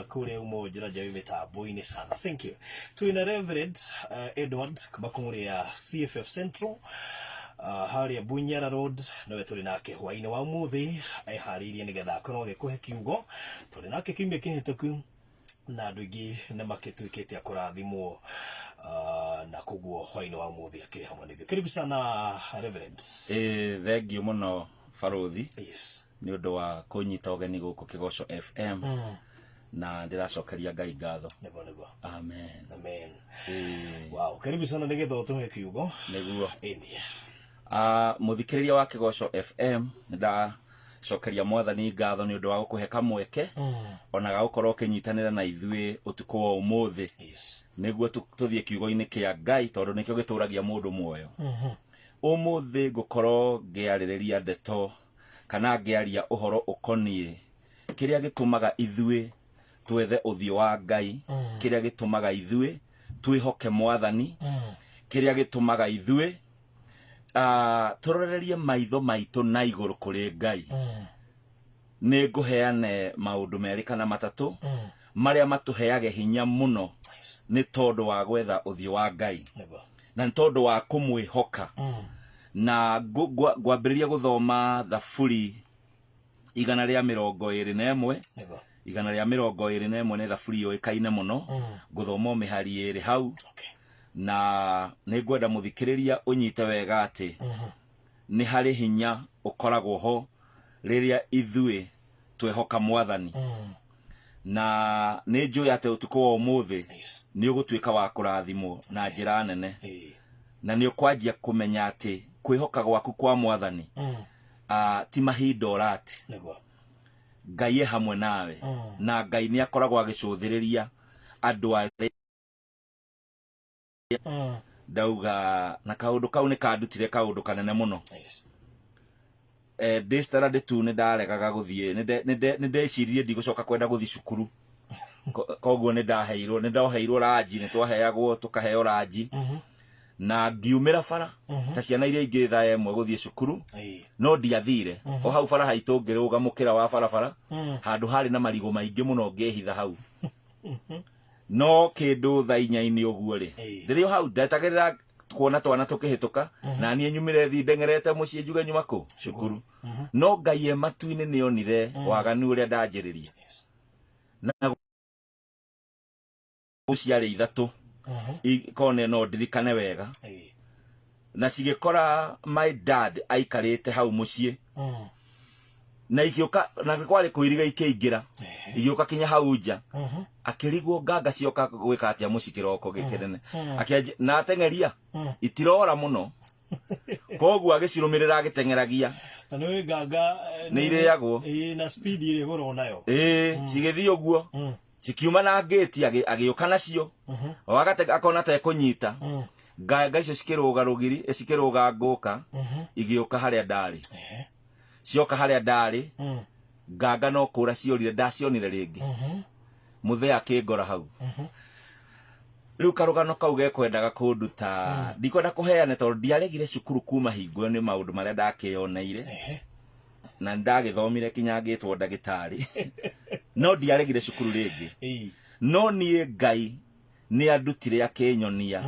Kũrĩa Umoja Njawi mĩtambo-inĩ sana. Thank you. Twĩna Reverend Edward kuma kũrĩa CFF Central, harĩa Bunyara Road, nĩwe tũrĩ nake hwaĩ-inĩ wa ũmũthĩ, eharĩirie nĩgetha akorwo agĩkũhe kiugo. Tũrĩ nake kiumia kĩhĩtũku na andũ aingĩ nĩ makĩtuĩkĩte a kũrathimwo, na koguo hwaĩ-inĩ wa ũmũthĩ akĩrĩ hamwe na ithuĩ. Karibu sana, Reverend. Ĩĩ, thengiũ mũno, barũthi. Yes. Nĩ ũndũ wa kũnyita ũgeni gũkũ Kĩgoco FM, na ndĩracokeria Ngai ngatho. Nĩguo, nĩguo. Amen. Amen. Ĩĩ. Wow, karibu sana nĩgetha ũtũhe kiugo. Nĩguo. Ĩni. Ah, mũthikĩrĩria wa Kĩgoco FM, nĩ ndacokeria Mwathani ngatho nĩ ũndũ wa gũkũhe kamweke ona ga gũkorwo ũkĩnyitanĩra na ithuĩ ũtukũ wa ũmũthĩ, nĩguo tũthiĩ kiugo-inĩ kĩa Ngai, tondũ nĩkĩo gĩtũragia mũndũ muoyo. Ũmũthĩ ngũkorwo ngĩarĩrĩria ndeto kana ngĩaria ũhoro ũkoniĩ kĩrĩa gĩtũmaga ithuĩ twethe ũthiũ wa Ngai, kĩrĩa gĩtũmaga ithuĩ twĩhoke Mwathani, kĩrĩa gĩtũmaga ithuĩ tũrorererie maitho maitũ na igũrũ kũrĩ Ngai. Nĩ ngũheane maũndũ merĩ kana matatũ marĩa matũheage hinya mũno nĩ tondũ wa gwetha ũthiũ wa Ngai na nĩ tondũ wa kũmwĩhoka. Na ngwambĩrĩria gũthoma Thaburi 121. 121 nĩ thaburi yũĩkaine mũno. Ngũthoma o mĩhari 2 hau. Na nĩ ngwenda mũthikĩrĩria ũnyite wega atĩ nĩ harĩ hinya ũkoragwo ho rĩrĩa ithuĩ twehoka Mwathani. Na nĩ njũĩ atĩ ũtukũ wa ũmũthĩ nĩ ũgũtuĩka wa kũrathimwo na njĩra nene, na nĩ ũkwanjia kũmenya atĩ kwĩhoka gwaku kwa Mwathani ti mahinda ũrate. Ngai e hamwe nawe, na Ngai nĩ akoragwo agĩcũthĩrĩria andũ arĩa ndauga. Na kaũndũ kau nĩ kandutire kaũndũ kanene mũno. Ndĩ standard 2 nĩ ndaregaga gũthiĩ, nĩ ndeciririe ndigũcoka kwenda gũthiĩ cukuru. Koguo nĩ ndaheirwo, nĩ ndoheirwo ranji, nĩ twaheagwo tũkaheo ranji, na ngiumĩra bara ta ciana iria ingĩ thaa 1 gũthiĩ cukuru, no ndiathire. O hau bara haitũ ngĩrũga mũkĩra wa barabara handũ harĩ na marigũ maingĩ mũno, ngĩhitha hau. No kĩndũ thaa 4-inĩ ũguo rĩ, ndĩrĩ o hau ndetagĩrĩra kuona twana tũkĩhĩtũka, na niĩ nyumĩre thi ndeng'erete mũciĩ njuge nyuma kũ cukuru. No Ngai e matu-inĩ nĩ onire waganu ũrĩa ndanjĩrĩria. Na ciarĩ ithatũ, kone no ndirikane wega, na cigĩkora my dad aikarĩte hau mũciĩ, na igĩũka na kwarĩ kũiriga, ikĩingĩra, igĩũka kinya hau nja. Akĩrigwo nganga cioka gwĩka atĩa mũciĩ kĩroko gĩkĩ nene. Akĩanjia na ateng'eria itirora mũno, koguo agĩcirũmĩrĩra agĩteng'eragia. Na nĩ nganga Nĩ irĩagwo. Ĩĩ, na speed ĩrĩa ĩgũrwo nayo. Ĩĩ, cigĩthiĩ ũguo, cikiuma na ngĩti, agĩũka nacio o akona ta ekũnyita nganga icio, cikĩrũga rũgiri, cikĩrũga ngũka, igĩũka harĩa ndarĩ. Cioka harĩa ndarĩ, nganga no kũra ciorire, ndacionire rĩngĩ. Mũthee akĩngora hau. Rĩu karũgano kau gekwendaga kũnduta, ndikwenda kũheane tondũ ndiaregire cukuru kuma hingo ĩyo nĩ maũndũ marĩa ndakĩyoneire, na nĩndagĩthomire kinya ngĩtwo ndagĩtarĩ, no ndiaregire cukuru rĩngĩ. No niĩ Ngai nĩ andutire, akĩnyonia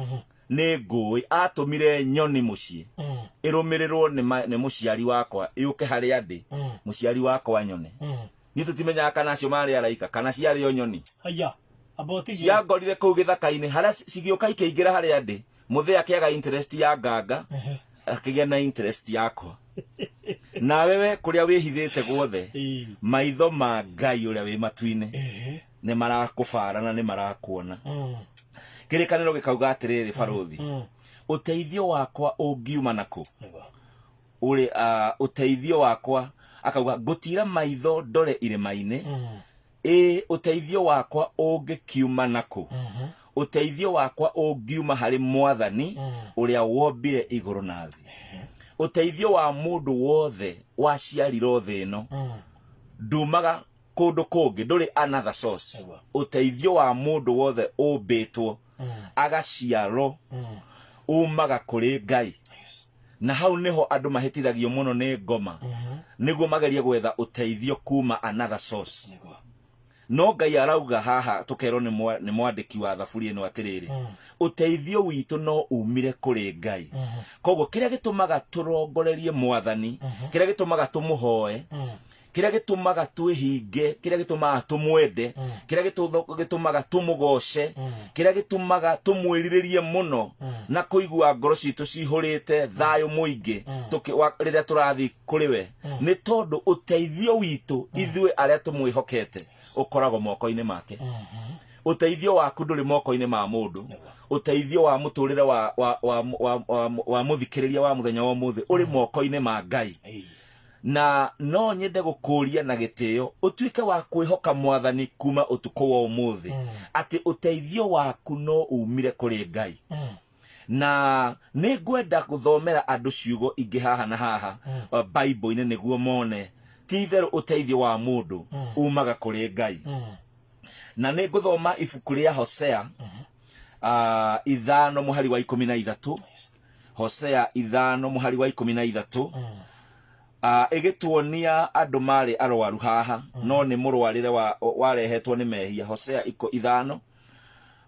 nĩ ngũĩ atũmire nyoni mũciĩ ĩrũmĩrĩrwo nĩ mũciari wakwa yũke harĩa ndĩ, mũciari wakwa nyone. Niĩ tũtimenyaga kana acio marĩ araika kana ciarĩ o nyoni. Haya, amba ũtigie. Ciangorire kũu gĩthaka-inĩ harĩa cigĩũka ikĩingĩra harĩa ndĩ. Mũthee akĩaga interest ya nganga, akĩgĩa na interest yakwa. Nawe we kũrĩa wĩhithĩte guothe, maitho ma Ngai ũrĩa wĩ matu-inĩ nĩ marakũbara na nĩ marakuona. Kĩrĩkanĩro gĩkauga atĩrĩrĩ, barũthi, ũteithio wakwa ũngiuma nakũ? Ũrĩ ũteithio wakwa, akauga, ngũtira maitho ndore irĩma-inĩ, ĩĩ, ũteithio wakwa ũngĩkiuma nakũ? Ũteithio wakwa ũngiuma harĩ Mwathani ũrĩa wombire igũrũ na thĩ. Ũteithio wa mũndũ wothe waciarirwo thĩ ĩno ndumaga kũndũ kũngĩ, ndũrĩ another source. Ũteithio wa mũndũ wothe ũmbĩtwo agaciarwo umaga kũrĩ Ngai. Na hau nĩho andũ mahĩtithagio mũno nĩ ngoma, nĩguo magerie gwetha ũteithio kuma another source. No Ngai arauga haha tũkerwo nĩ mwandĩki wa thaburi ĩno atĩrĩrĩ, ũteithio witũ no umire kũrĩ Ngai. Koguo kĩrĩa gĩtũmaga tũrongorerie Mwathani, kĩrĩa gĩtũmaga tũmũhoe, kĩrĩa gĩtũmaga twĩhinge, kĩrĩa gĩtũmaga tũmwende, kĩrĩa gĩtũmaga tũmũgoce, kĩrĩa gĩtũmaga tũmwĩrirĩrie mũno na kũigua ngoro citũ cihũrĩte thayũ mũingĩ rĩrĩa tũrathiĩ kũrĩ we, nĩ tondũ ũteithio witũ ithuĩ arĩa tũmwĩhokete ũkoragwo moko-inĩ make. Ũteithio waku ndũrĩ moko-inĩ ma mũndũ. Ũteithio wa mũtũrĩre wa mũthikĩrĩria wa mũthenya wa ũmũthĩ ũrĩ moko-inĩ ma Ngai. Na no nyende gũkũria na gĩtĩo ũtuĩke wa kwĩhoka Mwathani kuma ũtukũ wa ũmũthĩ, atĩ ũteithio waku no umire kũrĩ Ngai. Na nĩ ngwenda gũthomera andũ ciugo ingĩ haha na haha Bible-inĩ nĩguo mone ti itherũ ũteithio wa mũndũ umaga kũrĩ Ngai. Na nĩ ngũthoma ibuku rĩa Hosea 5 mũhari wa 13. Hosea 5 mũhari wa 13. Ĩgĩtuonia andũ marĩ arwaru haha, no nĩ mũrwarĩre warehetwo nĩ mehia. Hosea 5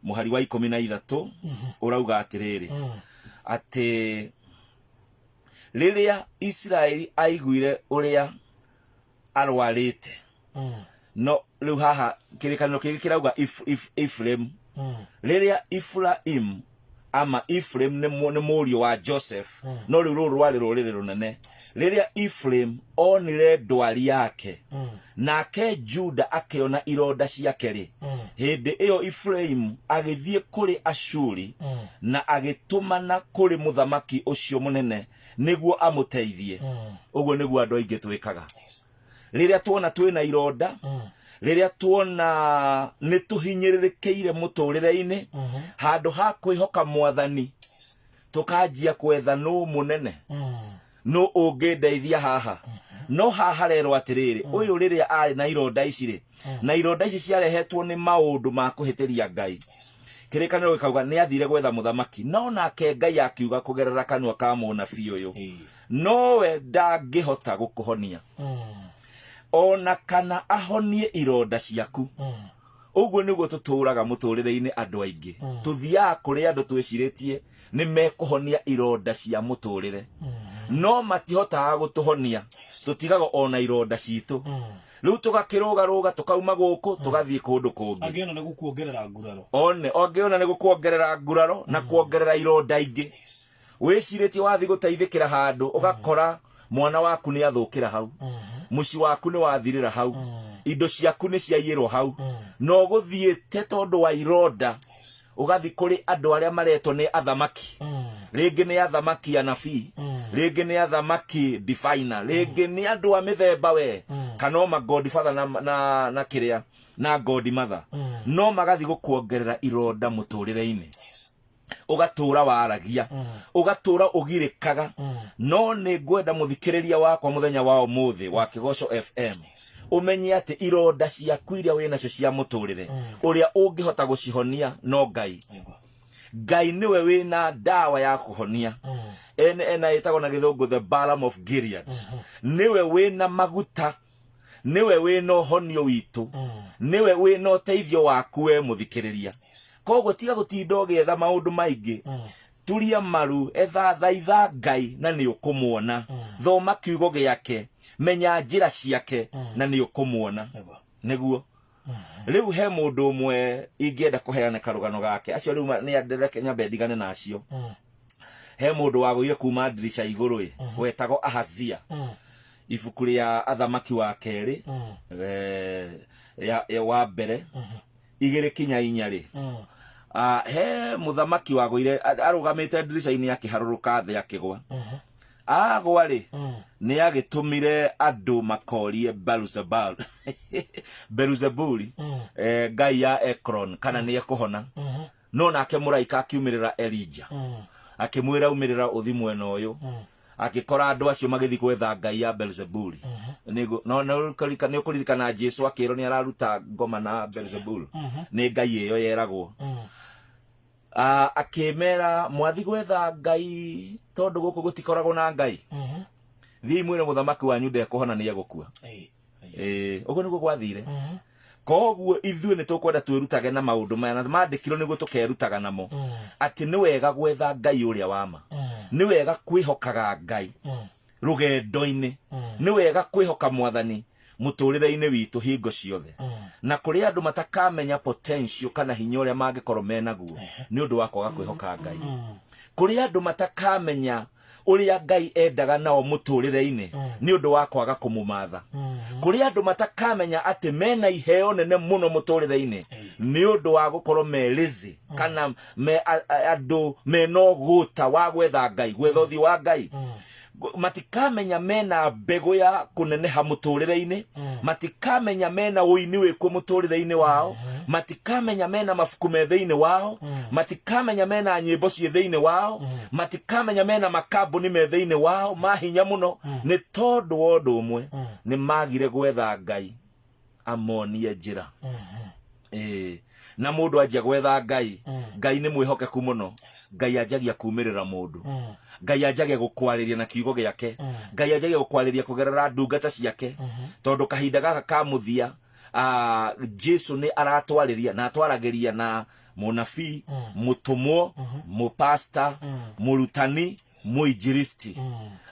mũhari wa 13 ũrauga atĩrĩrĩ, atĩ rĩrĩa Isiraeli aiguire ũrĩa arwarĩte, no rĩu haha kĩrĩkanĩro kĩngĩ kĩrauga Ephraim, rĩrĩa Ephraim ama Ephraim nĩ mũriũ wa Joseph, no rĩu rũrũ rwarĩ rũrĩrĩ rũnene. Rĩrĩa Ephraim onire ndwari yake, nake Juda akĩona ironda ciake rĩ, hĩndĩ ĩyo Ephraim agĩthiĩ kũrĩ Ashuri na agĩtũmana kũrĩ mũthamaki ũcio mũnene nĩguo amũteithie. Ũguo nĩguo andũ aingĩ twĩkaga rĩrĩa tuona twĩna ironda, rĩrĩa tuona nĩ tũhinyĩrĩrĩkĩire mũtũrĩre-inĩ, handũ ha kwĩhoka Mwathani tũkanjia kwetha nũ mũnene, nũ ũngĩndeithia haha. No haha rerwo atĩrĩrĩ, ũyũ rĩrĩa arĩ na ironda ici rĩ, na ironda ici ciarehetwo nĩ maũndũ ma kũhĩtĩria Ngai, kĩrĩkanĩro gĩkauga nĩ athire gwetha mũthamaki, no nake Ngai akiuga kũgerera kanua ka mũnabii ũyũ, nowe ndangĩhota gũkũhonia ona kana ahonie ironda ciaku. Ũguo nĩguo tũtũraga mũtũrĩre-inĩ. Andũ aingĩ tũthiaga kũrĩ andũ twĩcirĩtie nĩ mekũhonia ironda cia mũtũrĩre, no matihotaga gũtũhonia. Tũtigaga ona ironda citũ, rĩu tũgakĩrũgarũga, tũkauma gũkũ tũgathiĩ kũndũ kũngĩ. Angĩona nĩ gũkuongerera nguraro. One angĩona nĩ gũkuongerera nguraro na kuongerera ironda ingĩ. Wĩcirĩtie wathiĩ gũteithĩkĩra handũ, ũgakora mwana waku nĩ athũkĩra hau, mũciĩ waku nĩ wathirĩra hau, indo ciaku nĩ ciaiyĩrwo hau, na ũgũthiĩte tondũ wa ironda. Ũgathiĩ kũrĩ andũ arĩa maretwo nĩ athamaki, rĩngĩ nĩ athamaki anabii, rĩngĩ nĩ athamaki diviner, rĩngĩ nĩ andũ a mĩthemba we, kana o ma godfather na kĩrĩa na godmother, no magathiĩ gũkuongerera ironda mũtũrĩre-inĩ. Ũgatũra waragia, ũgatũra ũgirĩkaga. No nĩ ngwenda mũthikĩrĩria wakwa mũthenya wa ũmũthĩ wa Kĩgoco FM ũmenye atĩ ironda ciaku iria wĩ nacio cia mũtũrĩre, ũrĩa ũngĩhota gũcihonia no Ngai. Ngai nĩwe wĩna ndawa ya kũhonia, ene ena ĩtagwo na gĩthũngũ the Balm of Gilead. Nĩwe wĩna maguta, nĩwe wĩna ũhonio witũ, nĩwe wĩna ũteithio waku we mũthikĩrĩria. Koguo tiga gũtinda ũgĩetha maũndũ maingĩ, turia maru, etha thaitha Ngai na nĩ ũkũmuona. Thoma kiugo gĩake, menya njĩra ciake na nĩ ũkũmuona. Nĩguo rĩu he mũndũ ũmwe ingĩenda kũheana karũgano gake. Acio rĩu nĩ reke nyambe ndigane na acio. He mũndũ wagũire kuma ndirica igũrũ ĩ, wetagwo Ahazia. Ibuku rĩa Athamaki wa kerĩ wa mbere 2 kinya 4 rĩ, he mũthamaki wagũire arũgamĩte ndirica-inĩ, akĩharũrũka thĩ akĩgwa. Agwa rĩ, nĩ agĩtũmire andũ makorie Beelzebul, Beelzebuli, ngai ya Ekron, kana nĩ ekũhona. No nake mũraika akiumĩrĩra Elija, akĩmwĩra, umĩrĩra ũthi mwena ũyũ. Akĩkora andũ acio magĩthiĩ gwetha ngai ya Beelzebuli. No nĩ ũkũririkana Jesu akĩrwo nĩ araruta ngoma na Beelzebul, nĩ ngai ĩyo yeragwo. Akĩmera, mwathi gwetha ngai tondũ gũkũ gũtikoragwo na ngai, thiĩi mwĩre mũthamaki wanyu ndekũhona, nĩ egũkua. Ũguo nĩguo gwathire. Koguo ithuĩ nĩ tũkwenda twĩrutage na maũndũ maya, na mandĩkirwo nĩguo tũkerutaga namo, atĩ nĩ wega gwetha Ngai ũrĩa wa ma, nĩ wega kwĩhokaga Ngai rũgendo-inĩ, nĩ wega kwĩhoka Mwathani mũtũrĩre-inĩ witũ hingo ciothe. Na kũrĩ andũ matakamenya potential kana hinya ũrĩa mangĩkorwo menaguo nĩ ũndũ wa kwaga kwĩhoka Ngai. Kũrĩ andũ matakamenya ũrĩa Ngai endaga nao mũtũrĩre-inĩ nĩ ũndũ wa kwaga kũmũmatha. Kũrĩ andũ matakamenya atĩ mena iheo nene mũno mũtũrĩre-inĩ nĩ ũndũ wa gũkorwo me lazy kana me andũ mena ũgũta wa gwetha Ngai, gwetha ũthiũ wa Ngai. Matikamenya mena mbegũ ya kũneneha mũtũrĩre-inĩ, matikamenya mena ũini wĩkuo mũtũrĩre-inĩ wao, matikamenya mena mabuku me thĩinĩ wao, matikamenya mena nyĩmbo ciĩ thĩinĩ wao, matikamenya mena makambuni me thĩinĩ wao ma hinya mũno, nĩ tondũ wa ũndũ ũmwe, nĩ magire gwetha Ngai amonie njĩra. Ĩĩ. Na mũndũ anjia gwetha Ngai, Ngai nĩ mwĩhokeku mũno. Ngai anjagia kumĩrĩra mũndũ, Ngai anjagia gũkwarĩria na kiugo gĩake, Ngai anjagia gũkwarĩria kũgerera ndungata ciake, tondũ kahinda gaka ka mũthia, Jesu nĩ aratwarĩria na atwaragĩria na mũnabii, mũtũmwo, mũpasta, mũrutani, mũinjilisti.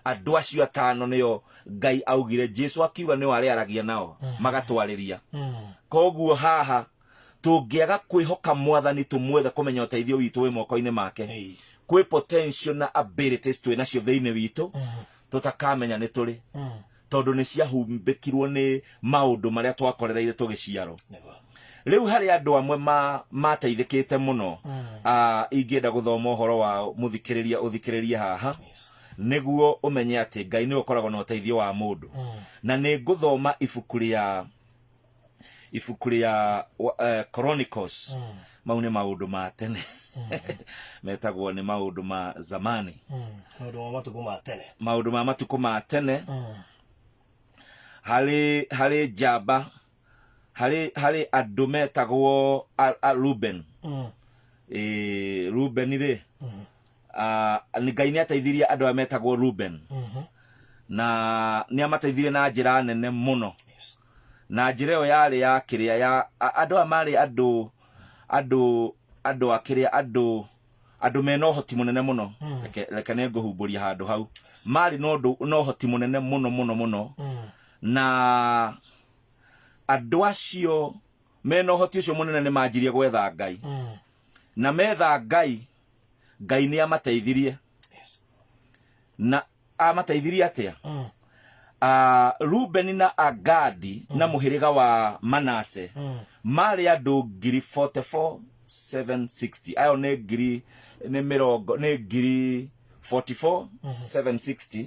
Andũ acio atano nĩo Ngai augire, Jesu akiuga nĩo arĩaragia nao magatwarĩria. Koguo haha tũngĩaga kwĩhoka Mwathani, tũmwethe kũmenya ũteithio witũ wĩ moko-inĩ make, kwĩ potential na abilities twĩ nacio thĩinĩ witũ tũtakamenya nĩ tũrĩ, tondũ nĩ ciahumbĩkirwo nĩ maũndũ marĩa twakorereire tũgĩciarwo. Rĩu harĩ andũ amwe mateithĩkĩte mũno, ingĩenda gũthoma ũhoro wao, mũthikĩrĩria ũthikĩrĩrie haha nĩguo ũmenye atĩ Ngai nĩwe ũkoragwo na ũteithio wa mũndũ. Na nĩ ngũthoma ibuku rĩa Chronicles. Mau nĩ maũndũ ma tene, metagwo nĩ maũndũ ma zamani. Maũndũ ma matukũ ma tene. Maũndũ ma matukũ ma tene. Harĩ njamba, harĩ andũ metagwo a Ruben. Ruben rĩ, nĩ Ngai nĩ ateithirie andũ aya metagwo Ruben, na nĩ amateithirie na njĩra nene mũno. Na njĩra ĩyo yarĩ ya kĩrĩa ya andũ aya marĩ andũ a kĩrĩa, andũ mena ũhoti mũnene mũno. Reke nĩ ngũhumbũria handũ hau marĩ na ũndũ na ũhoti mũnene mũno mũno mũno. Na andũ acio mena ũhoti ũcio mũnene nĩ manjirie gwetha Ngai, na metha Ngai, Ngai nĩ amateithirie. Na amateithirie atĩa? Rubeni na Agadi na mũhĩrĩga wa Manase marĩ andũ 44,760. Ayo nĩ ngiri, nĩ mĩrongo, nĩ 44,760.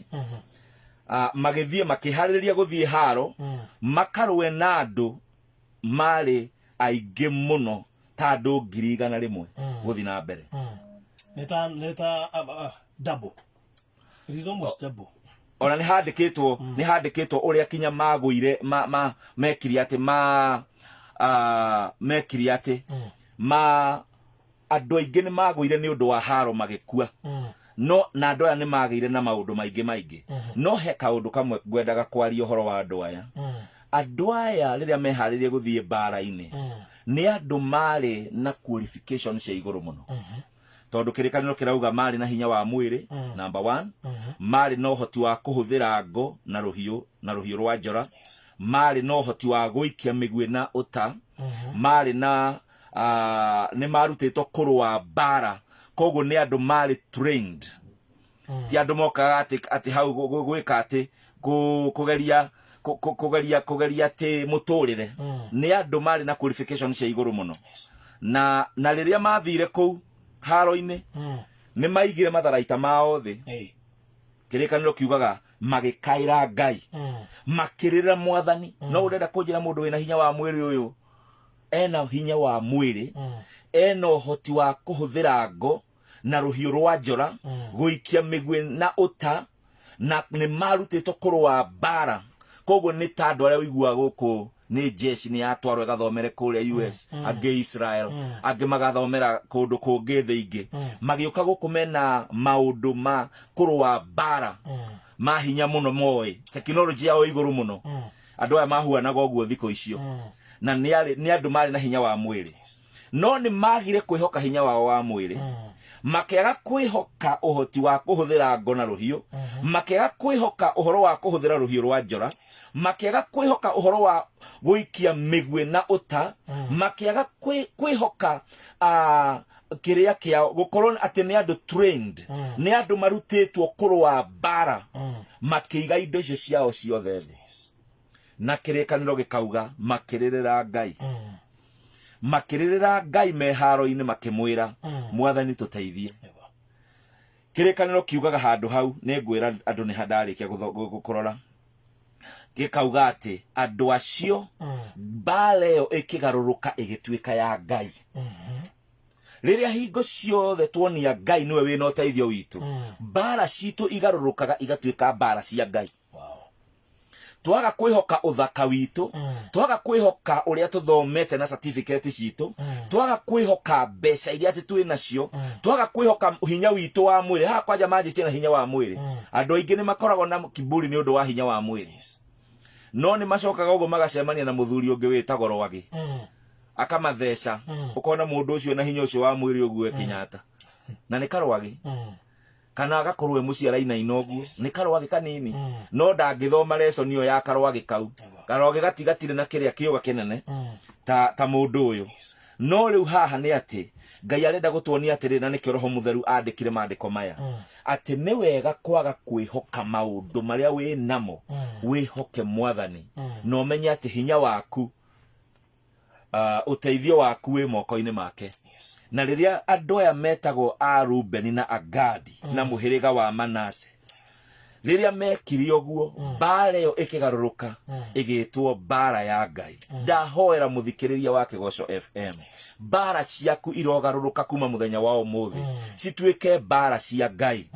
Magĩthiĩ makĩharĩrĩria gũthiĩ haro makarũe na andũ marĩ aingĩ mũno ta andũ 100,000 gũthiĩ na mbere. Nĩ ta double. It is almost double. Ona nĩ handĩkĩtwo ũrĩa kinya magũire, ma mekire atĩ ma mekire atĩ ma andũ aingĩ nĩ magũire nĩ ũndũ wa haro magĩkua. No na andũ aya nĩ magĩire na maũndũ maingĩ maingĩ, no he kaũndũ kamwe ngwendaga kwaria ũhoro wa andũ aya. Andũ aya rĩrĩa meharĩrie gũthiĩ mbara-inĩ, nĩ andũ marĩ na qualification cia igũrũ mũno, tondũ kĩrĩkanĩro kĩrauga marĩ na hinya wa mwĩrĩ number one, marĩ na ũhoti wa kũhũthĩra ngo na rũhiũ rwa njora, marĩ na ũhoti wa gũikia mĩguĩ na ũta, marĩ na nĩ marutĩtwo kũrũa mbara. Koguo nĩ andũ marĩ trained, ti andũ mokaga atĩ hau gwĩka atĩ kũgeria atĩ mũtũrĩre. Nĩ andũ marĩ na qualification cia igũrũ mũno. Na rĩrĩa mathire kũu haro-inĩ, nĩ maigire matharaita mao thĩ. Kĩrĩkanĩro kiugaga magĩkaĩra Ngai, makĩrĩra Mwathani. No ũrenda kũnjĩra mũndũ wĩna hinya wa mwĩrĩ ũyũ, ena hinya wa mwĩrĩ, ena ũhoti wa kũhũthĩra ngo na rũhiũ rwa njora, gũikia mĩguĩ na ũta, na nĩ marutĩtwo kũrũa mbara, koguo nĩ ta andũ arĩa ũiguaga gũkũ nĩ jeshi nĩ yatwarwo ĩgathomere kũrĩa US, angĩ Israel, angĩ magathomera kũndũ kũngĩ thĩ ingĩ, magĩũka gũkũ mena maũndũ ma kũrũa mbara ma hinya mũno, moĩ tekinoronjĩ yao igũrũ mũno. Andũ aya mahuanaga ũguo thikũ icio. Na nĩ andũ marĩ na hinya wa mwĩrĩ, no nĩ magire kwĩhoka hinya wao wa mwĩrĩ, makĩaga kwĩhoka ũhoti wa kũhũthĩra ngo na rũhiũ, makĩaga kwĩhoka ũhoro wa kũhũthĩra rũhiũ rwa njora, makĩaga kwĩhoka ũhoro wa gũikia mĩguĩ na ũta, makĩaga kwĩhoka kĩrĩa kĩao gũkorwo atĩ nĩ andũ trained, nĩ andũ marutĩtwo kũrũa mbara. Makĩiga indo icio ciao ciothe thĩ, na kĩrĩkanĩro gĩkauga makĩrĩrĩra Ngai, makĩrĩrĩra Ngai me haro-inĩ, makĩmwĩra, "Mwathani, tũteithie." Kĩrĩkanĩro kiugaga handũ hau, nĩ ngwĩra andũ nĩ ndarĩkia kũrora, gĩkauga atĩ andũ acio mbara ĩyo ĩkĩgarũrũka ĩgĩtuĩka ya Ngai. Rĩrĩa hingo ciothe tuonia Ngai nĩwe wĩna ũteithio witũ, mbara citũ igarũrũkaga igatuĩka mbara cia Ngai. Twaga kwĩhoka ũthaka witũ, twaga kwĩhoka ũrĩa tũthomete na certificate citũ, twaga kwĩhoka mbeca iria atĩ twĩ nacio, twaga kwĩhoka hinya witũ wa mwĩrĩ. Haha kwanja manjĩtie na hinya wa mwĩrĩ. Andũ aingĩ nĩ makoragwo na kiburi nĩ ũndũ wa hinya wa mwĩrĩ, no nĩ macokaga ũguo magacemania na mũthuri ũngĩ wĩtagwo rwagĩ, akamatheca. Ũkona mũndũ ũcio na hinya ũcio wa mwĩrĩ ũguo e Kenyatta na nĩ karwagĩ, kana agakorwo e mũciĩ arainaina ũguo, nĩ karwagĩ kanini, no ndangĩthoma lesson ĩyo ya karwagĩ kau. Karwagĩ gatigatire na kĩrĩa kĩũga kĩnene ta mũndũ ũyũ. No rĩu haha nĩ atĩ Ngai arenda gũtuonia atĩrĩrĩ, na nĩkĩo Roho Mũtheru andĩkire maandĩko maya, atĩ nĩ wega kwaga kwĩhoka maũndũ marĩa wĩ namo, wĩhoke Mwathani, na ũmenye atĩ hinya waku, ũteithio waku wĩ moko-inĩ make. Na rĩrĩa andũ aya metagwo a Rubeni na Agadi na mũhĩrĩga wa Manase, rĩrĩa mekire ũguo, mbara ĩyo ĩkĩgarũrũka ĩgĩtwo mbara ya Ngai. Ndahoera mũthikĩrĩria wa Kĩgoco FM, mbara ciaku irogarũrũka kuma mũthenya wa ũmũthĩ cituĩke mbara cia Ngai.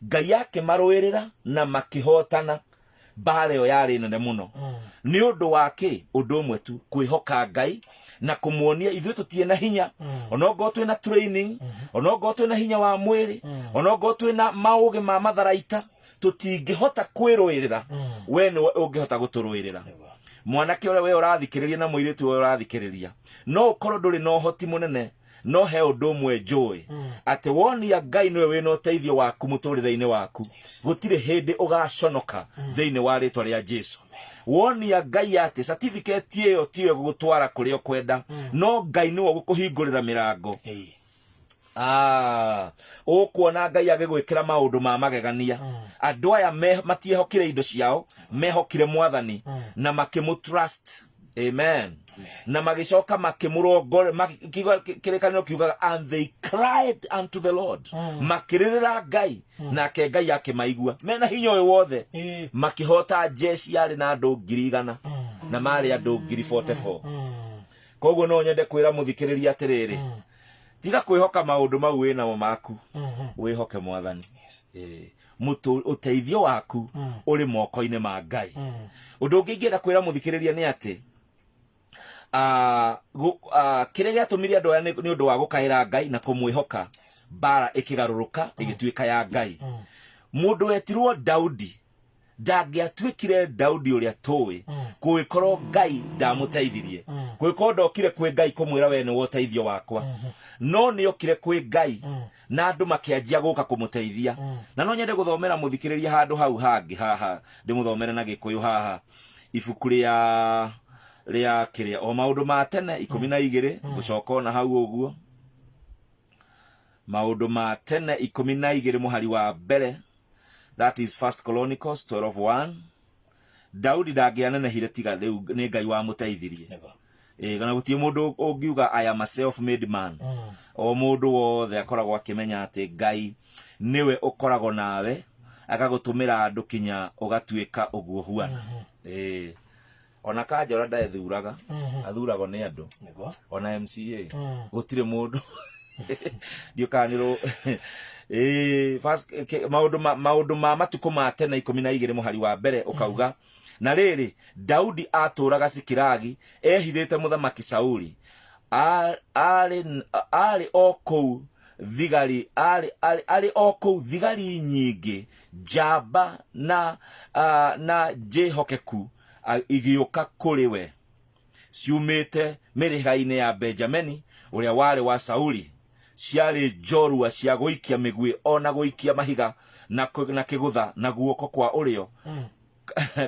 Ngai akĩmarũĩrĩra na makĩhotana. Mbara ĩyo yarĩ nene mũno nĩ ũndũ wa kĩ? Ũndũ ũmwe tu, kwĩhoka Ngai na kũmuonia ithuĩ tũtirĩ na hinya, onokorwo twĩ na training, onokorwo twĩ na hinya wa mwĩrĩ, onokorwo twĩ na maũgĩ ma matharaita, tũtingĩhota kwĩrũĩrĩra. We nĩwe ũngĩhota gũtũrũĩrĩra. Mwanake ũrĩa we ũrathikĩrĩria na mũirĩtu ũrĩa ũrathikĩrĩria, no ũkorwo ndũrĩ na ũhoti mũnene, no he ũndũ ũmwe njũĩ, atĩ wonia Ngai nĩwe wĩna ũteithio waku mũtũrĩre-inĩ waku, gũtirĩ hĩndĩ ũgaconoka thĩinĩ wa rĩtwa rĩa Jesu. Wonia Ngai atĩ certificate ĩyo tiyo ĩgũgũtwara kũrĩa ũkwenda, no Ngai nĩwe ũgũkũhingũrĩra mĩrango. Ũkuona Ngai agĩgwĩkĩra maũndũ ma magegania. Andũ aya matiehokire indo ciao, mehokire Mwathani na makĩmũ trust. Amen. Na magĩcoka makĩmũrongore. Kĩrĩkanĩro kiugaga, "And they cried unto the Lord." Makĩrĩrĩra Ngai, nake Ngai akĩmaigua. Mena hinya ũyũ wothe, makĩhota jeshi yarĩ na andũ 100,000, na marĩ andũ 44,000. Koguo no nyende kwĩra mũthikĩrĩria atĩrĩrĩ, tiga kwĩhoka maũndũ mau wĩ namo maku, wĩhoke Mwathani. Ũteithio waku ũrĩ moko-inĩ ma Ngai. Ũndũ ũngĩ ingĩenda kwĩra mũthikĩrĩria nĩ atĩ kĩrĩa gĩatũmire andũ aya nĩ ũndũ wa gũkaĩra Ngai na kũmwĩhoka, mbara ĩkĩgarũrũka ĩgĩtuĩka ya Ngai. Mũndũ wetirwo Daudi ndangĩatuĩkire Daudi ũrĩa tũĩ kũngĩkorwo Ngai ndamũteithirie, kũngĩkorwo ndokire kwĩ Ngai kũmwĩra, "We nĩwe ũteithio wakwa." No nĩokire kwĩ Ngai na andũ makĩanjia gũka kũmũteithia. Na no nyende gũthomera mũthikĩrĩria handũ hau hangĩ haha, ndĩmũthomere na Gĩkũyũ haha, ibuku rĩa kĩrĩa o Maũndũ ma Tene 12. Ngũcoka ona hau ũguo, Maũndũ ma Tene 12 mũhari wa mbere, that is First Chronicles 12:1. Daudi ndangĩanenehire tiga rĩu nĩ Ngai wamũteithirie. Never. Ĩĩ, kana gũtirĩ mũndũ ũngiuga, "I am a self made man." O mũndũ wothe akoragwo akĩmenya atĩ Ngai nĩwe ũkoragwo nawe, agagũtũmĩra andũ kinya ũgatuĩka ũguo huana. Ĩĩ, ona kanjora ndethuraga, athuragwo nĩ andũ. Ona MCA gũtirĩ mũndũ ndiũkaga nĩ rũ. Ĩĩ, maũndũ ma Matukũ ma Tene 12 mũhari wa mbere ũkauga, "Na rĩrĩ, Daudi atũũraga Sikilagi ehithĩte mũthamaki Sauli. Arĩ o kũu thigari arĩ o kũu thigari nyingĩ njamba na njĩhokeku igĩũka kũrĩ we." Ciumĩte mĩhĩrĩga-inĩ ya Benjamini ũrĩa warĩ wa Sauli, ciarĩ njorua cia gũikia mĩguĩ o na gũikia mahiga na kĩgũtha na guoko kwa ũrĩo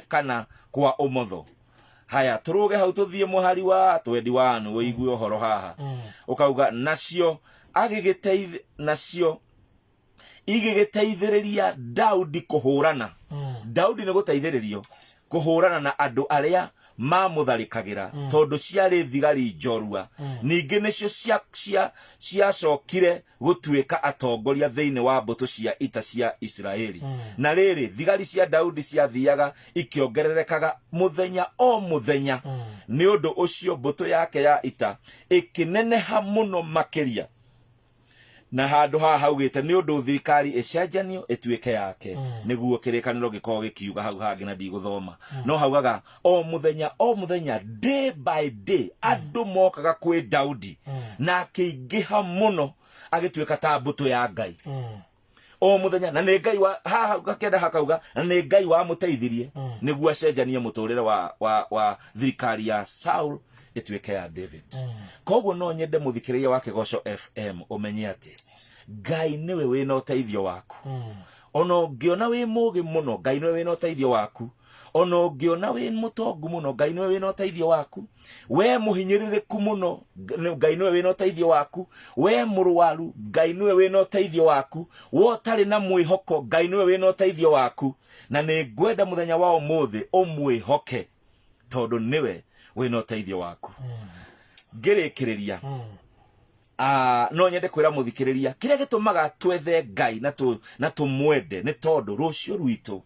kana kwa ũmotho. Haya, tũrũge hau tũthiĩ mũhari wa 21 ũigue ũhoro haha. Ũkauga nacio agĩgĩteithia nacio igĩgĩteithĩrĩria Daudi kũhũrana. Daudi nĩ gũteithĩrĩrio kũhũrana na andũ arĩa mamũtharĩkagĩra tondũ ciarĩ thigari njorua. Ningĩ nĩcio ciacokire gũtuĩka atongoria thĩinĩ wa mbũtũ cia ita cia Isiraeli. Na rĩrĩ, thigari cia Daudi ciathiaga ikĩongererekaga mũthenya o mũthenya, nĩ ũndũ ũcio mbũtũ yake ya ita ĩkĩneneha mũno makĩria. Na handũ haha haugĩte nĩ ũndũ thirikari ĩcenjanio ĩtuĩke yake, nĩguo kĩrĩkanĩro gĩkorwo gĩkiuga hau hangĩ na ndigũthoma, no haugaga o mũthenya o mũthenya, day by day, andũ mokaga kwĩ Daudi na akĩingĩha mũno agĩtuĩka ta mbũtũ ya Ngai o mũthenya. Na nĩ Ngai wa haha gakenda hakauga na nĩ Ngai wamũteithirie nĩguo acenjanie mũtũrĩre wa thirikari ya Saul ĩtuĩke ya David. Koguo no nyende mũthikĩrĩria wa Kĩgoco FM ũmenye atĩ Ngai nĩwe wĩna ũteithio waku. Ona ũngĩona wĩ mũgĩ mũno, Ngai nĩwe wĩna ũteithio waku. Ona ũngĩona wĩ mũtongu mũno, Ngai nĩwe wĩna ũteithio waku. We mũhinyĩrĩrĩku mũno, Ngai nĩwe wĩna ũteithio waku. We mũrwaru, Ngai nĩwe wĩna ũteithio waku. We ũtarĩ na mwĩhoko, Ngai nĩwe wĩna ũteithio waku. Na nĩ ngwenda mũthenya wa ũmũthĩ ũmwĩhoke tondũ nĩwe wĩna ũteithio waku. Ngĩrĩkĩrĩria, no nyende kwĩra mũthikĩrĩria kĩrĩa gĩtũmaga twethe Ngai na tũmwende nĩ tondũ rũciũ rwitũ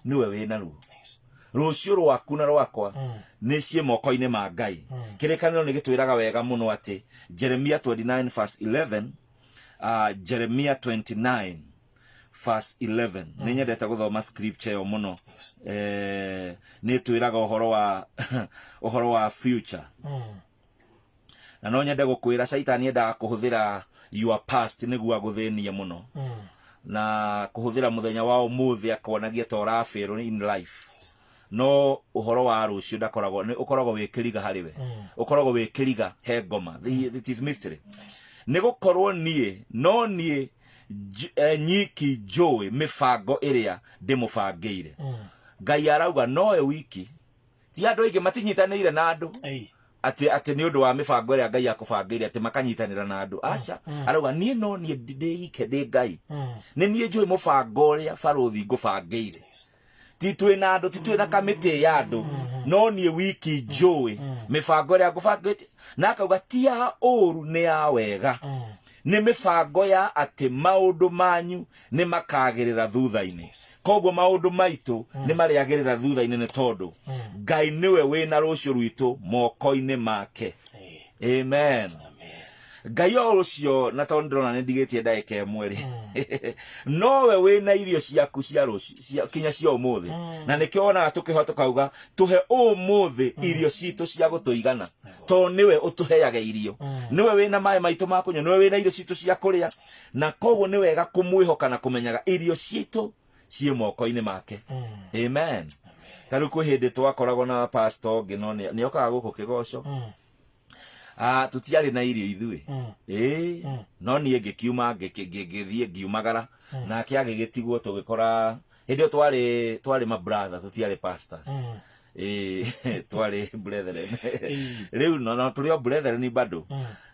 nĩwe wĩna ruo. Rũciũ rwaku na rwakwa nĩ ciĩ moko-inĩ ma Ngai. Kĩrĩkanĩro nĩ gĩtwĩraga wega mũno atĩ Jeremia 29 verse 11, Jeremia 29 verse 11, nĩ nyendete gũthoma scripture ĩyo mũno. Nĩ ĩtwĩraga ũhoro wa future. Na no nyende gũkwĩra Caitani endaga kũhũthĩra your past nĩguo agũthĩnie mũno, na kũhũthĩra mũthenya wa ũmũthĩ akonagia ta ũrabĩrwo in life, no ũhoro wa rũciũ ndakoragwo, nĩ ũkoragwo wĩ kĩriga harĩ we, ũkoragwo wĩ kĩriga he ngoma. It is mystery. Nĩ gũkorwo niĩ no niĩ nyiki njũĩ mĩbango ĩrĩa ndĩmũbangĩire. Ngai arauga nowe wiki, ti andũ aingĩ matinyitanĩire na andũ atĩ nĩ ũndũ wa mĩbango ĩrĩa Ngai akũbangĩire atĩ makanyitanĩra na andũ. Aca, arauga niĩ no niĩ ndĩ ike ndĩ Ngai, nĩ niĩ njũĩ mũbango ũrĩa barũthi ngũbangĩire. Ti twĩ na andũ, ti twĩ na kamĩtĩ ya andũ, no niĩ wiki njũĩ mĩbango ĩrĩa ngũbangĩte. Na akauga ti ya ũũru, nĩ ya wega, nĩ mĩbango ya atĩ maũndũ manyu nĩ makagĩrĩra thutha-inĩ. Koguo maũndũ maitũ nĩ marĩagĩrĩra thutha-inĩ nĩ tondũ Ngai nĩwe wĩna rũciũ rwitũ moko-inĩ make. Amen. Ngai o ũcio, na tondũ ndĩrona nĩ ndigĩtie ndagĩka ĩmwe rĩ, nowe wĩna irio ciaku cia rũciũ kinya cia ũmũthĩ. Na nĩkĩo wonaga tũkĩhoya tũkauga tũhe ũmũthĩ irio citũ cia gũtũigana, tondũ nĩwe ũtũheaga irio, nĩwe wĩna maĩ maitũ ma kũnyua, nĩwe wĩna irio citũ cia kũrĩa. Na koguo nĩ wega kũmwĩhoka na kũmenyaga irio citũ ciĩ moko-inĩ make. Amen. Ta rĩu kwĩ hĩndĩ twakoragwo na pastor ũngĩ, no nĩ okaga gũkũ Kĩgoco. Tũtiarĩ na irio ithuĩ, ĩĩ, no niĩ ngĩkiuma ngĩthiĩ ngiumagara, nake agĩgĩtigwo. Tũgĩkora hĩndĩ ĩyo twarĩ mabrother, tũtiarĩ pastors, ĩĩ, twarĩ brethren rĩu, no tũrĩ o brethren bado.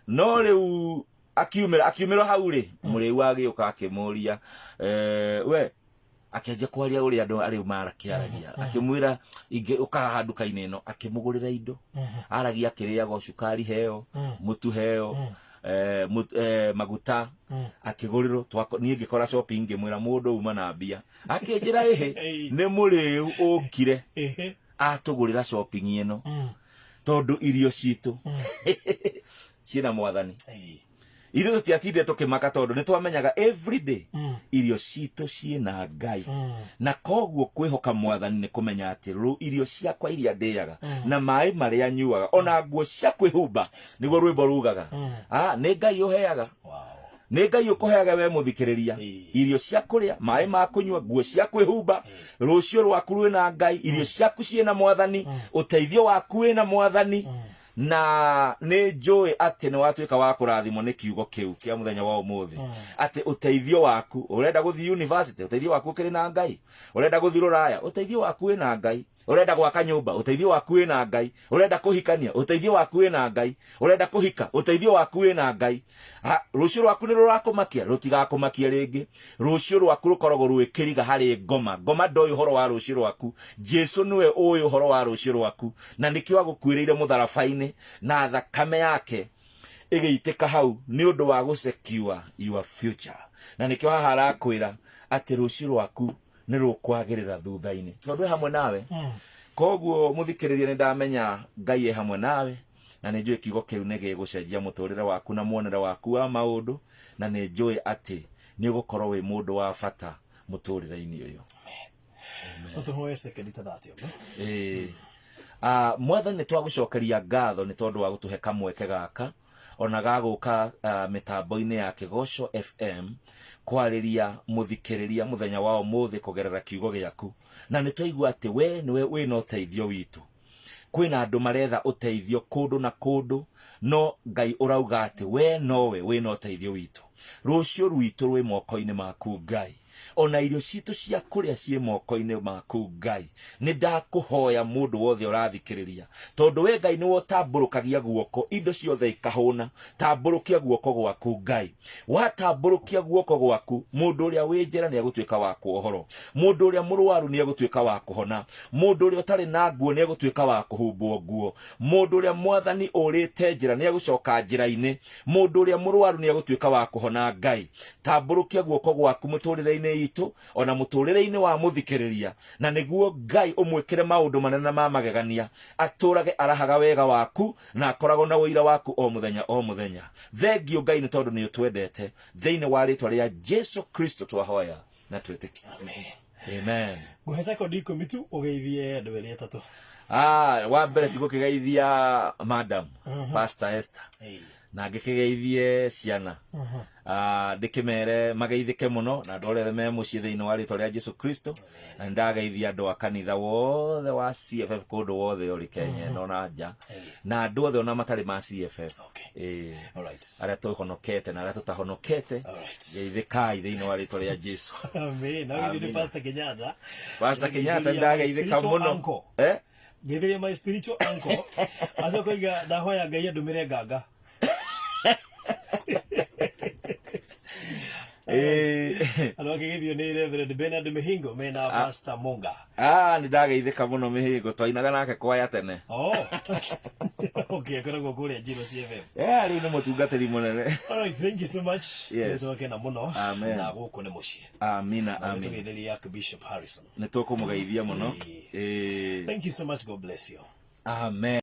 No rĩu akiumĩra hau rĩ, mũrĩu agĩũka akĩmũria, we akĩanjia kwaria ũrĩa andũ arĩu marakĩaragia, akĩmwĩra ingĩ ũka haha nduka-inĩ ĩno, akĩmũgũrĩra indo. Aragia akĩrĩaga o cukari heo, mũtu heo, maguta akĩgũrĩrwo. Niĩ ngĩkora shopping, ngĩmwĩra mũndũ uma na mbia, akĩnjĩra ĩhĩ, nĩ mũrĩu ũkire atũgũrĩra shopping ĩno tondũ irio citũ ciĩna Mwathani. Ithuĩ tũtiatindire tũkĩmaka tondũ nĩ twamenyaga everyday irio citũ ciĩna Ngai. Na koguo kwĩhoka Mwathani nĩ kũmenya atĩ irio ciakwa iria ndĩaga na maĩ marĩa nyuaga ona nguo cia kwĩhumba, nĩguo rwĩmbo rugaga, nĩ Ngai ũheaga. Nĩ Ngai ũkũheaga we mũthikĩrĩria irio cia kũrĩa, maĩ ma kũnyua, nguo cia kwĩhumba. Rũciũ rwaku rwĩna Ngai, irio ciaku ciĩna Mwathani, ũteithio waku wĩna Mwathani. Na nĩ njũĩ atĩ nĩ watuĩka wa kũrathimwo nĩ kiugo kĩu kĩa mũthenya wa ũmũthĩ, atĩ ũteithio waku, ũrenda gũthiĩ university, ũteithio waku ũkĩrĩ na Ngai. Ũrenda gũthiĩ rũraya, ũteithio waku wĩ na Ngai. Ũrenda gwaka nyũmba, ũteithio waku wĩ na Ngai. Ũrenda kũhikania, ũteithio waku wĩ na Ngai. Ũrenda kũhika, ũteithio waku wĩ na Ngai. Ha, rũciũ rwaku nĩ rũrakũmakia, rũtigakũmakia rĩngĩ. Rũciũ rwaku rũkoragwo rwĩ kĩriga harĩ ngoma. Ngoma ndoĩ ũhoro wa rũciũ rwaku. Jesu nĩwe ũĩ ũhoro wa rũciũ rwaku, na nĩkĩo agũkuĩrĩire mũtharaba-inĩ na thakame yake ĩgĩitĩka hau nĩ ũndũ wa gũ secure your future. Na nĩkĩo haha arakwĩra atĩ rũciũ rwaku nĩ rũkwagĩrĩra thutha-inĩ, tondũ e hamwe nawe. Koguo mũthikĩrĩria, nĩ ndamenya Ngai e hamwe nawe, na nĩ njũĩ kiugo kĩu nĩ gĩgũcenjia mũtũrĩre waku na muonere waku wa maũndũ, na nĩ njũĩ atĩ nĩ ũgũkorwo wĩ mũndũ wa bata mũtũrĩre-inĩ ũyũ. No tũhoe sekendi ta 30 ũguo. Ĩĩ. Mwathani, nĩ twagũcokeria ngatho nĩ tondũ wa gũtũhe kamweke gaka ona ga gũka mĩtambo-inĩ ya Kĩgoco FM kwarĩria mũthikĩrĩria mũthenya wa ũmũthĩ kũgerera kiugo gĩaku. Na nĩ twaigua atĩ we nĩwe wĩna ũteithio witũ. Kwĩna andũ maretha ũteithio kũndũ na kũndũ, no Ngai ũrauga atĩ we nowe wĩna ũteithio witũ. Rũciũ rwitũ rwĩ moko-inĩ maku Ngai, ona irio citũ cia kũrĩa ciĩ moko-inĩ maku Ngai. Nĩ ndakũhoya mũndũ wothe ũrathikĩrĩria, tondũ we Ngai nĩwe ũtambũrũkagia guoko indo ciothe ikahũna, tambũrũkia guoko gwaku Ngai. Watambũrũkia guoko gwaku, mũndũ ũrĩa wĩ njera nĩ egũtuĩka wa kuohorwo, mũndũ ũrĩa mũrwaru nĩ egũtuĩka wa kũhona, mũndũ ũrĩa ũtarĩ na nguo nĩ egũtuĩka wa kũhumbwo nguo, mũndũ ũrĩa Mwathani ũrĩte njĩra nĩ egũcoka njĩra-inĩ, mũndũ ũrĩa mũrwaru nĩ egũtuĩka wa kũhona. Ngai, tambũrũkia guoko gwaku mũtũrĩre-inĩ itũ ona mũtũrĩre-inĩ wa mũthikĩrĩria, na nĩguo Ngai ũmwĩkĩre maũndũ manene ma magegania, atũrage arahaga wega waku na akoragwo na ũira waku o mũthenya o mũthenya. Thengiũ Ngai nĩ tondũ nĩ ũtwendete. Thĩinĩ wa rĩtwa rĩa Jesu Kristo twahoya na twĩtĩkia. Amen. Amen. Ngũhe sekondi 10 tu ũgeithie andũ erĩ atatũ. Wa mbere tigũkĩgeithia madam Pastor Esther, na ngĩkĩgeithie ciana, ndĩkĩmere mageithĩke mũno, na andũ othe me mũciĩ thĩinĩ wa rĩtwa rĩa Jesu Kristo. Na nĩndageithia andũ a kanitha wothe wa CFF kũndũ wothe ũrĩ Kenya ĩno na nja, na andũ othe ona matarĩ ma CFF. Okay. Alright. Arĩa tũhonokete na arĩa tũtahonokete, Alright. geithĩkai thĩinĩ wa rĩtwa rĩa Jesu. Amen. Na githĩ nĩ Amina. Pastor Kenyatta. Pastor Kenyatta, Ngeithĩria my ndageithĩka spiritual mũno. uncle. Eh? Ngeithĩria my spiritual uncle. Acoka oiga ndahoya Ngai andũmĩre nganga. Andũ akĩgeithio nĩ Reverend Bernard Mihingo mena Pastor Munga. Nĩ ndageithĩka mũno. Mĩhĩngo twainaga nake kwaya tene. Oh. Okay, akoragwo kũrĩa Njiro CFF. Rĩu nĩ mũtungatĩri mũnene. All right, thank you so much. Yes. Nĩ twakena mũno. Amen. Na gũkũ nĩ mũciĩ. Amina. Na Amina. nĩtũgeithĩria Archbishop Harrison. Nĩ tũkũmũgeithia mũno. Thank you so much. God bless you. Amen.